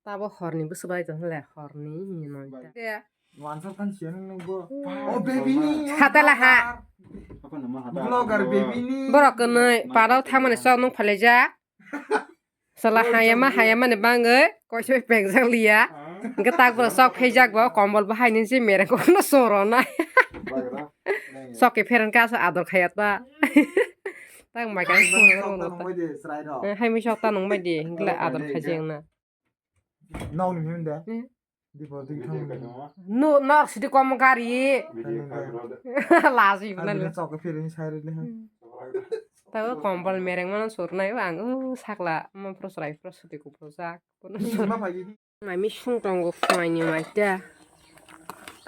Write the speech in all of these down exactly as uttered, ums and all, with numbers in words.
Tabo horni bwswk bai tong le horni ni noita. Wansok kan siya nung nung bo. Oh, baby ni. Hatala ha. Vlogger baby ni. Borok kwnwi parao thangmani sok nung phalaijak. Sala hayama hayama ni bangwi koiso pekjak liya. Hwnkhe tak borok sok phaijak bo kombol bo haini se mereng kono sorona. Sok ke pheran ka sa ador khayat ba. Tak mai kan. Hai mi sok ta nung bai di hwnkhe ador khaijak na. Nok ni hwn de. Hmm. Dipor digi thang. No, nok sidi kom gari. Laji bana. Sok ke pheran sai re le. Tago kombol mereng mano surnai ang u sakla ma pro srai pro suti ku pro jak. Ni ma phai. Mai misung tongo khwai ni mai ta.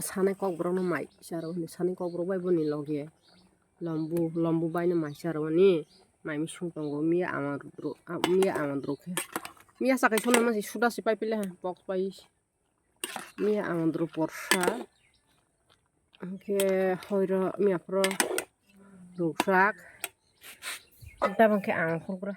Sanai kok borok no mai charo ni sanai kok borok bai boni loge. Lombu lombu bai no mai charo ni mai misung tongo miya ama dro miya ama dro khe. Miya sakai sono ma si suda si pai pile ha pok pai. Miya ang dro porsa. Hwnkhe hoiro miya phoro ruksak. Tabang khe ang hurgra.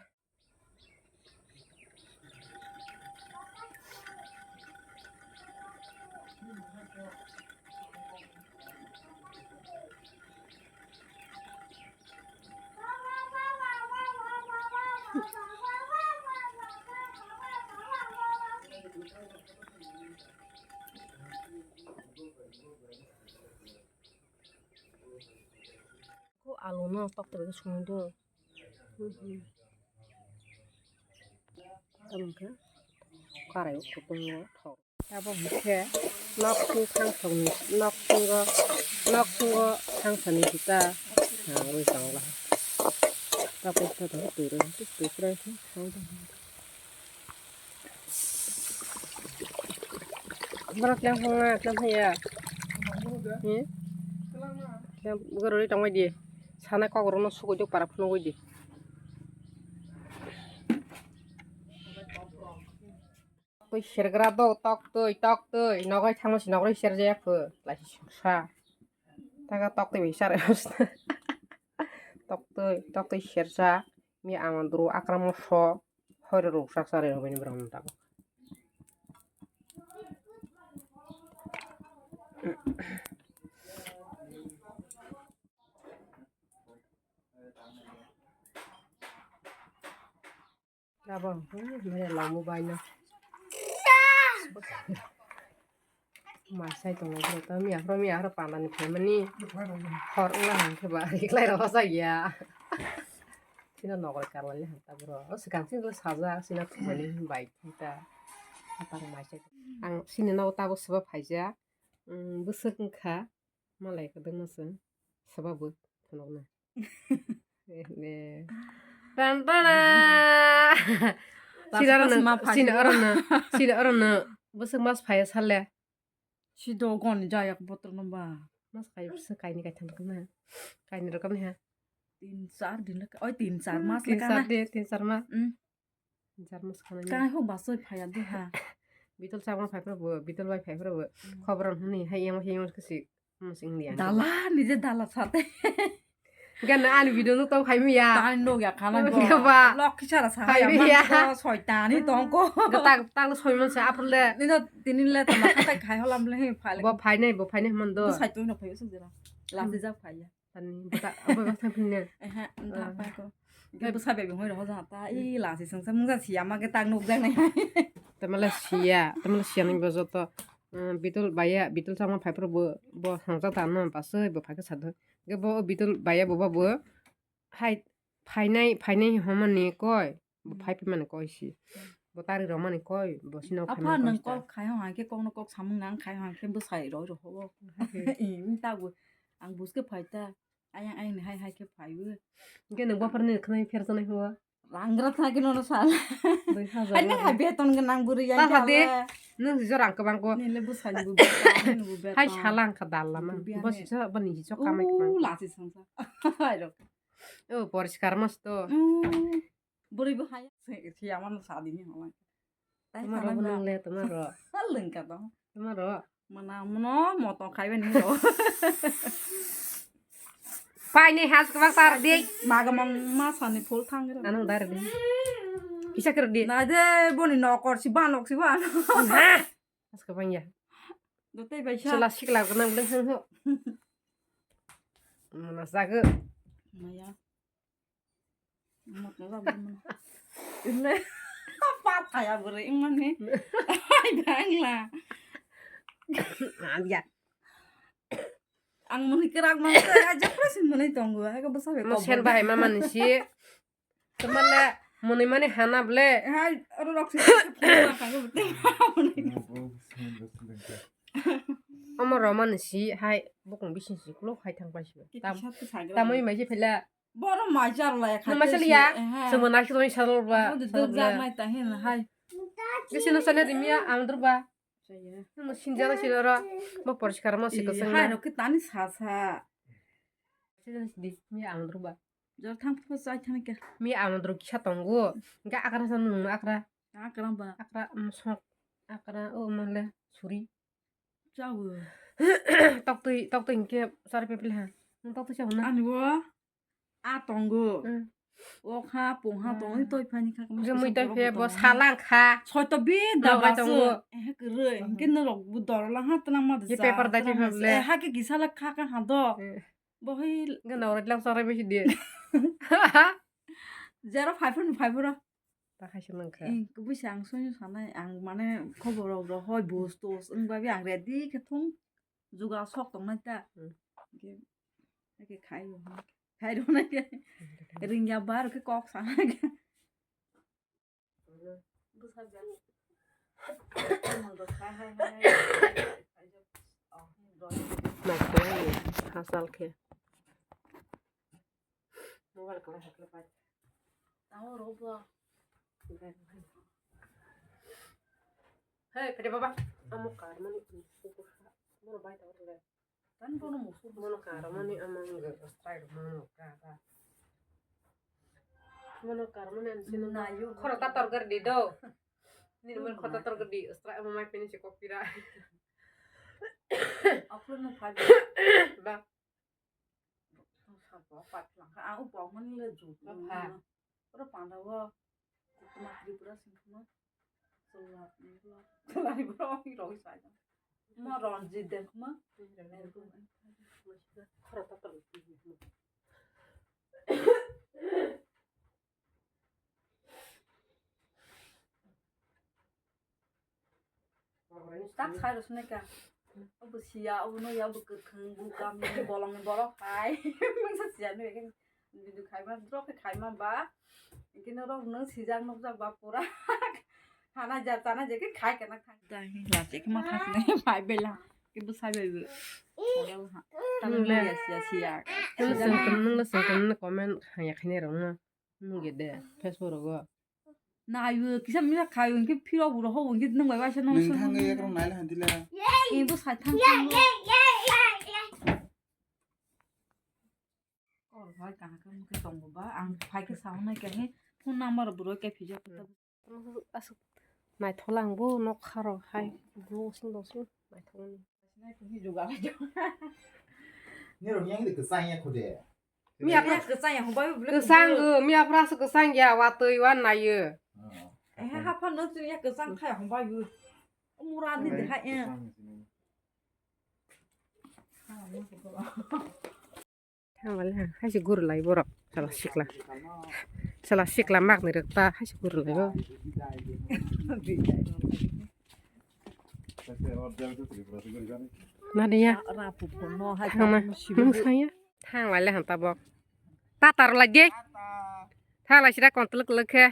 Ko alu no tok tok sungwi do. Tamo khe karai o kutung o thok. Abo hwnkhe nok song thangsokni nok songo nok songo thangsani juta nangwi tongla. Tabuk tabuk twi rw twi kwrwi khe. Borok tlang phang na tlang phang ya. Hmm? Tlang borok tong bai di. Sana kok rok no sugui di para phunuk bai di. Twi sergra do tok twi tok twi nogai thangma si nogai serjaya pho lai si suksa. Taga tok twi bai sar. Tok twi tok twi sersa. Mi ama duru akramo so. Hoi rok sak sari rok bini borok no tabuk. Abo mere lamu bai no. Mai sai tongo bro, to miya phoro miya phoro panda ni phaimani hor wngna hwn khe ba riklai rw sajak ya. Chini nokol karmani hwn ta bro, o swkang chini sajak chini thumani bai thai ta apang mai sai. Ang chini nogo tabuk swba phaijak, bwswk wngkha malai kwdwkma chwng swba bo phunukna. Tan tana. Sini oro no, sini oro no, sini oro no. Bwswk mas phaiya sale. Si dogon jaya botol no ba. Mas khai bwswk kaini kaitham rok na. Kaini rok na ha. Tin char din le, oi tin char mas le kana. Tin char din, tin char mas. Jarmo sakana ni. Kai ho basoi phaya de ha. Bitol chama phai phra bo, bitol bai phai phra bo. Khobor hwnwi hai yang hai yang kasi masing dia. Dala ni je dala sate. Gan ani video no tau khai miya. Tani no ya khana go. Ga ba. Lok kisara sa hai ya. Soitani tongko. Gatak tang soi man sa april de. Ni no tinin le tama khatai khai holam le phale. Bo phai nai, bo phai nai man do. Sai tu no phai suk jera. Lasi jak phai ya. Tani bwta abo bwsa philne. Ehe, ntha apa ko. Ke bwsa bebeng hoi roho jang ta, i lasi sengsa mungsa siya ma ke tak nuk jang nai. Tamala siya, tamala siya nang bo joto. Bitul baya, bitul chama phai phro bo, bo sangsa ta no pasoi bo phai ka sadu. Ke bo bitul baya bo ba bo. Hai phainai, phainai homani koi. Bo phai phai mani koi si. Bo tari rok mani koi, bo sino. Apha nang kok khai hong hai khe kok no kok samung nang khai hong hai khe bwsai roi rok ho. Tabuk ang bus khe phai ta. Ayang ayang ni hai hai khe phai o. Hwnkhe nwng bophor ni khwnai pher janai ho. Rangra thang khe nono sal. Dui hajar. Ani hai beton gwnang bwrwi yang khe. Nwng si jorang kwbang ko. Nile bwsai ni bo beton, ani ni bo beton. Hai salang kha dal lama. Bo si so bo ni si so kamai kwbang. Lasi sangsa. Hai rok. O poriskar mas to. Bwrwi bo hai. Si amano sadi ni hama. Tomaro bo nang le tomaro. Lengka to. Tomaro. Mana mono moto khai bani ro. Pai ni has kwbang tar di. Maga mang ma sani phul thang ro. Ano dar di. Kisa kiri di. Na de boni nokor si banok si banok. Ha. Aska bangya. Dotai bai sa. Sela sikla gwnang bwleng hang ho. Mana sago. Maya. Motno ba bwrwi mano. Ile. Pathaya bwrwi wngmani. Ai bangla. Ang ya. Ang muni kwrak mang kwrak, jepra sin muni tongo. Hai ko bwsa be. Mo sen bahai mama ni si. Tamale muni mani hana ble. Hai oro rok si. Omo romani si hai bukung bising si kulo hai thang pai si. Tam tamoi mai si phela. Boro mai jar lai kha. Mai saliya. Sumana si toi salba. Duk jak nai ta hin hai. Kisi no sale dimya amdur ba. Mo sinjala sila ro. Mo poriskar mo siko sengna. Hai ro ke tani sa sa. Sila sidi mi amdur ba. Jor thang pho sai thang ke. Mi amdur kisa tongo. Ga akra sa nung akra. Akra ba. Akra mo sok. Akra o mo le suri. Chawo. Tok tui tok tui ke sar pe pila. Tok tui chawo na. Ani wo. A tongo. Hmm. O kha pung ha tongo toi phani kha. Mui toi phe bo salang kha. Soi to bi da ba tongo. Eh kre. Ke no rok bu dor la ha tna ma. Ye paper da ke phe ble. Eh ha ke gisa la kha kha ha do. Bo hoi. Ga na ora lang sore bi di. Zero five five ro. Ta khai se mang kha. Eh kubui sa ang soi sanai ang mane khobor rok ro hoi bus tos wng ba bi ang ready khe thung. Juga sok tongnai ta. Hmm. Hingke, hingke khai rw, khai rw nai ke. Ringya bar ke kok sa nai ke. Bwsa jani. Tamo do khai hai hai. Mai ko hai, hasal ke. Mobile kala hakla pai. Tamo robo. Hey, pede baba. Amo kar mani. Mono bai tawar le. Tan bono musuk. Mono kar mani amo nge style mono kar. Mono kar mani an sino. Na yo. Khoro ta torgar di do. Ni mo khoro ta torgar di. Style amo mai pini si kopira. Aku no phai. Ba. Sabo pat lang kha, ang upok mani le jut. Ba pha. Oro panda o. Kuma Tripura sing kuma. Solat ni lo. Solat ni bro ni roi sa. Ma Ranjit den kuma. Khoro ta ta. Tak sai rw swnai ka. Obo siya, obo no ya, obo kwthwng, bo kami ni bolong ni borok hai. Mungsa siya nw ya khe video khaima, drok khe khaima ba. Hingke norok nw sijak nukjak ba pura. Hana ja, tana ja khe khai kana khai. Dai, last khe ma thang sini, bai bela. Khe bo sai bai bo. Tamo ya siya, siya. Nung sengkem, nung sengkem, comment haya khainai rok no. Nungya de, Facebook rogo. Nayo, kisa misa khayo, hingke phirok bo rohor, hingke nung bai waisa nung. Nung thangwi ekrok naila hantila. Ibo sai thang thang. Kor bai kaham khe mungke tongo ba, ang phai khe sao nai khe, phone number bo roi khe phijak. Aswk naithok lang bo nokha rok hai, bo sing dong sing naithok ni. Nirok yang de kwchang ya khude. Miya kwchang ya hwnbai bo bwlai kwchang kwchang. Go, miya phra se kwchang ya, watwi wa naiyo. Eh, ha pha no chu ya kwchang khai hwnbai bo. Mura ni de ha ya. Thang wale ha, hai se guru lai borok, sala sikla. Sala sikla mak ni rwkta, hai se guru lai o. Nadiya. Thangma. Nung saya. Thang lai le han tabok. Tatar lai de. Thang lai sira kontwlwk lwk khe.